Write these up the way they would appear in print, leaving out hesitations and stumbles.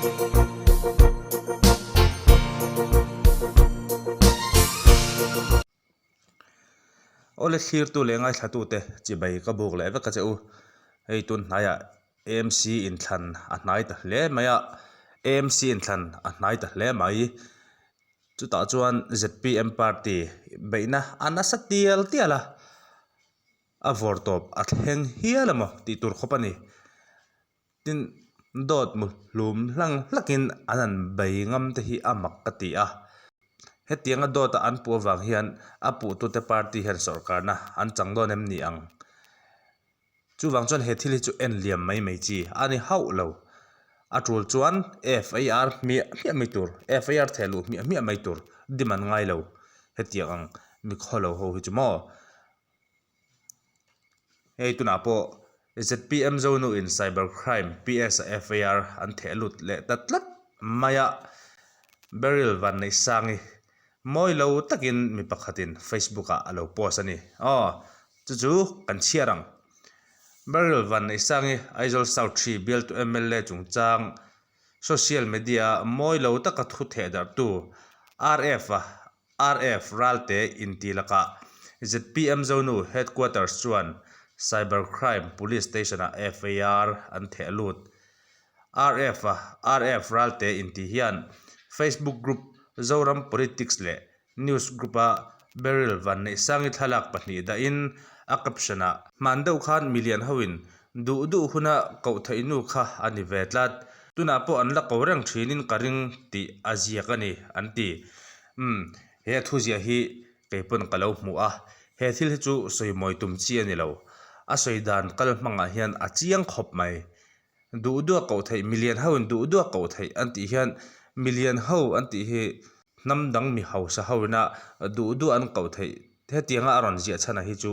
Awle thlirtu leh ngaithlatute chibai ka buk leh vek a che u. Hei tun hnaiah AMC inthlan a hnai ta hle mai a, AMC inthlan a hnai ta hle mai. Chutah chuan zpm party beihna a nasa tial tial a, a vawrtawp a thleng hial emaw tih tur khawp a ni. Tin, dawt mu hlum hlang hlakin an han bei ngam te hi a mak ka ti a. Hetianga dawta an puh avang hian a puhtute party hian sawrkarna an chang dawn em ni ang? Chuvang chuan he thil hi chu en liam mai mai chi a ni hauh lo. A tul chuan FIR hmiah hmiah mai tur, FIR theh luh hmiah hmiah mai tur dim an ngai lo. Hetiang ang mikhawlo ho hi chu maw? Hei tunah pawh zpm Zonu in Cyber Crime PS a FIR an theh lut leh ta tlat mai a, Beryl Vanneihsangi mawi lo takin mi pakhatin Facebook ah a lo post a ni. Aw, chu chu kan chhiar ang. Beryl Vanneihsangi Aizawl South Ṭhi bialtu mla chungchang social media a mawi lo taka thu theh darhtu RF a RF Ralte inti lakah zpm Zonu Headquarters chuan Cyber Crime Police Station-ah FIR an theh lut. RF a RF Ralte inti hian Facebook group Zoram Politics leh News Group-a Beryl Vanneihsangi thlalak pahnih dahin a caption-ah hman deuh khan milian hoin duh duh huna koh theih nu kha a ni ve tlat. Tunah pawh an la ko reng thinin ka ring tih a ziak a ni an ti. Umm, he a thuziah hi kei pawn ka lo hmu a, he thil hi chu sawi mawi tum chi a ni lo. A sawi dan kal hmangah hian a chiang khawp mai. Duh duh a koh theih, milian ho in duh duh a koh theih an tih hian milian ho an tih hi hnam dang mi hausa ho ina duh duh an koh theih hetianga a rawn ziah chhan ah hi chu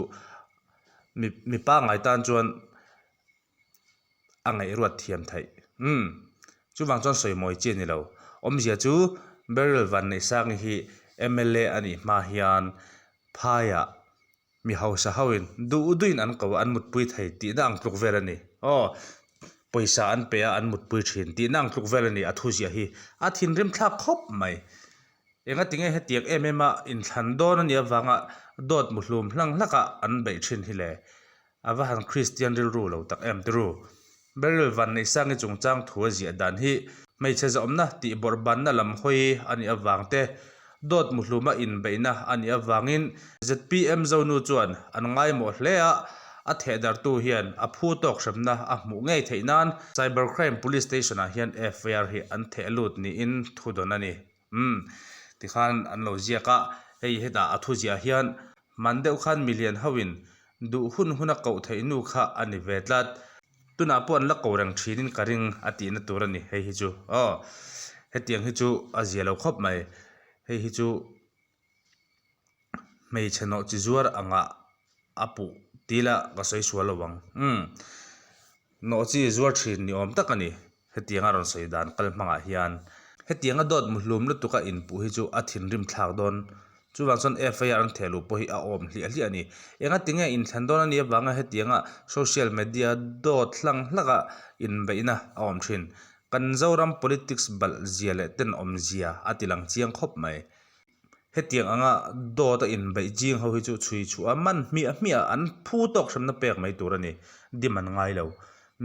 mi mi pangngai tan chuan a ngaihruat thiam theih. Umm, chuvang chuan sawi mawi chi a ni lo. Awmzia chu Beryl Vanneihsangi hi mla a nih hma hian phaiah mi hausa hoin duh duhin an ko a, an mutpui thei tihna ang tluk vel a ni. Aw, pawisa an pe a, an mutpui thin tihna ang tluk vel a ni a thuziah hi. A thinrim thlak khawp mai. Engatinge hetiang em em a inthlan dawn a nih avanga dawt muhlum hlang hlaka an beih thin hi le? A va han Kristian rilru lo tak em tiru. Beryl Vanneihsangi chungchang thu a ziah dan hi hmeichhe zawmna tih bawrh banna lam hawi a nih avang te, dawt muhluma inbeihna a nih avangin zpm Zonu chuan an ngaimawh hle a, a thehdartu hian a phu tawk hremna a hmuh ngei theih nan Cyber Crime Police Station-ah hian FIR hi an theh lut niin thu dawn a ni. Umm, tikhan an lo ziak a, hei hetah a thuziah hian man deuh khan milian hoin duh hun huna koh theih nu kha a ni ve tlat. Tunah pawh an la ko reng thinin ka ring a tihna tur a ni hei hi chu. Aw, hetiang hi chu a zia lo khawp mai. Hei hi chu hmeichhe nawh chi zuar angah a puh tih lah ka sawi sual lo ang. Umm, nawh chi zuar thin ni awm tak a ni. Hetianga rawn sawi dan kal hmangah hian hetianga dawt muhlum lutuka inpuh hi chu a thinrim thlak dawn. Chuvang chuan FIR an theh luh pawh hi a awm hliah hliah a ni. Engatinge inthlan dawn a nih avanga hetianga social media dawt hlang hlaka inbeihna a awm thin. Kan Zoram politics balh zia leh tenawm zia a tilang chiang khawp mai. Hetiang anga dawt a inbeih ching ho hi chu chhui chhuah a man hmiah hmiah an phu tawk hremna pek mai tur a ni. Dim an ngai lo.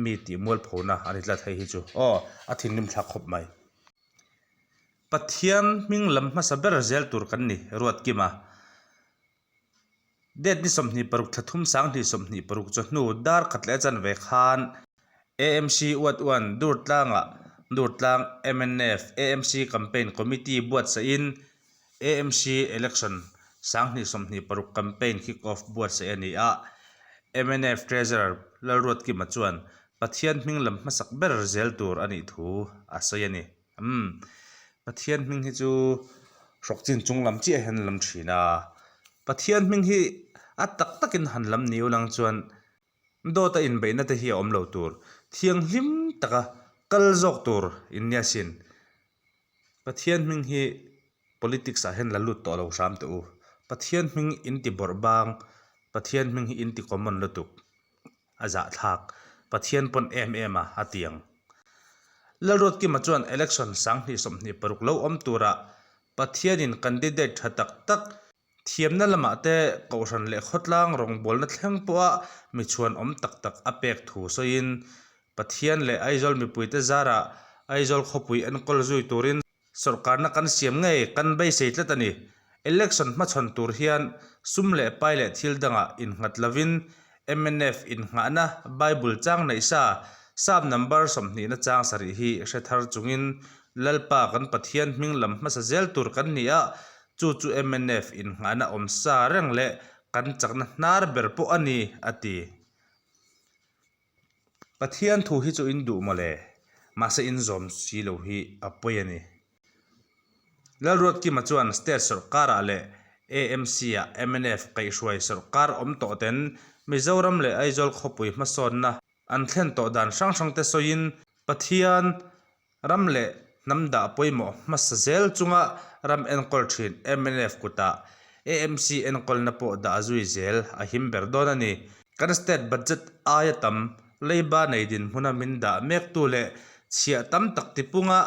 Mi tih mualphona a ni tlat hei hi chu. Aw, a thinrim thlak khawp mai. Pathian hming lam hmasa ber zel tur kan ni, Ruatkima. Date ni 26 thla thum 20 26 chawhnu dar khat leh a chanve khan AMC uat uan Durtlangah Durtlang mnf AMC Campaign Committee buatsaihin AMC Election 2026 Campaign Kick Off buatsaih a ni a. Mnf Treasurer Lalruatkima chuan Pathian hming lam hmasak ber zel tur a nih thu a sawi a ni. Umm, Pathian hming hi chu hrawk chin chung lam chiah hian lam thin a, Pathian hming hi a tak takin han lam ni ulang chuan dawta inbeihna te hi a awm lo tur, thianghlim taka kal zawk tur in nia sin. Pathian hming hi politics ah hian la lut tawh lo hram teh u, Pathian hming in ti bawrh bang, Pathian hming hi in ti common lutuk. A zahthlak. Pathian pawn em em a, a ti ang. Lalruatkima chuan election 2026 lo awm turah Pathianin candidate tha tak tak thiamna lamah te kohhran leh khawtlang rawngbawlna thleng pawha mi chhuan awm tak tak a pek thu sawiin Pathian leh Aizawl mipuite zarah Aizawl khawpui enkawl zui turin Sawrkarna kan siam ngei kan beisei tlat a ni. Election hmachhawn tur hian sum leh pai leh thil dangah innghat lovin mnf innghahna Bible chang neih sa Psalm number 20 na chang sarih hi hre thar chungin Lalpa kan Pathian hming lam hmasa zel tur kan ni a, chu chu mnf innghahna awm sa reng leh kan chakna hnar ber pawh a ni, a ti. Pathian thu hi chu in duh mawle, mahse in zawm si lo hi a pawi a ni. Lalruatkima chuan state sawrkarah leh AMC-ah mnf kaihhruai sawrkar awm tawh ten Mizoram leh Aizawl khawpui hmasawnna an thlen tawh dan hrang hrang te sawiin Pathian Ram leh hnam dah pawimawh hmasa zel chunga ram enkawl thin mnf kutah AMC enkawlna pawh dah zui zel a him ber dawn a ni. Kan state budget aia tam leiba nei dinhmuna min dah mektu leh chhiah tam tak tipunga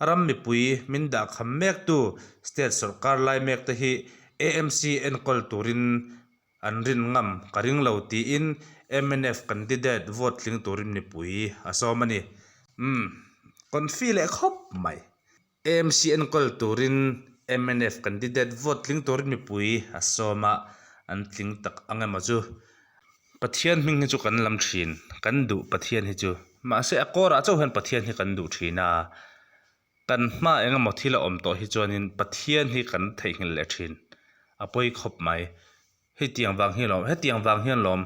ram mipui min dah kham mektu state sawrkar lai mekte hi AMC enkawl turin An rin ngam ka ring lo tiin mnf candidate vote tling turin mipui a sawm a ni. Umm, confi leh khawp mai. AMC enkawl turin mnf candidate vote tling turin mipui a sawm a, an tling tak ang emaw chu. Pathian hming hi chu kan lam thin, kan duh Pathian hi chu. Mahse a kawrah chauh hian Pathian hi kan duh thin a. Kan hma eng emaw thil a awm tawh hi chuanin Pathian hi kan theihnghilh leh thin a pawi khawp mai. Hetiang vang hi lawm hetiang vang hian lawm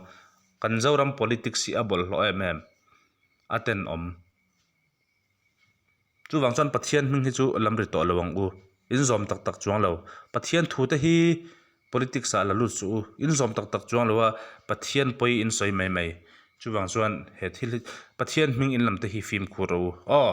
kan Zoram politics hi a bawlhhlawh em em a tenawm. Chuvang chuan Pathian hming hi chu lam ri tawh lo ang u, in zawm tak tak chuang lo. Pathian thu te hi politics ah la lut suh u, in zawm tak tak chuang lo a Pathian pawi in sawi mai mai. Chuvang chuan he thil hi Pathian hming in lam te hi fimkhur rawh u. Aw.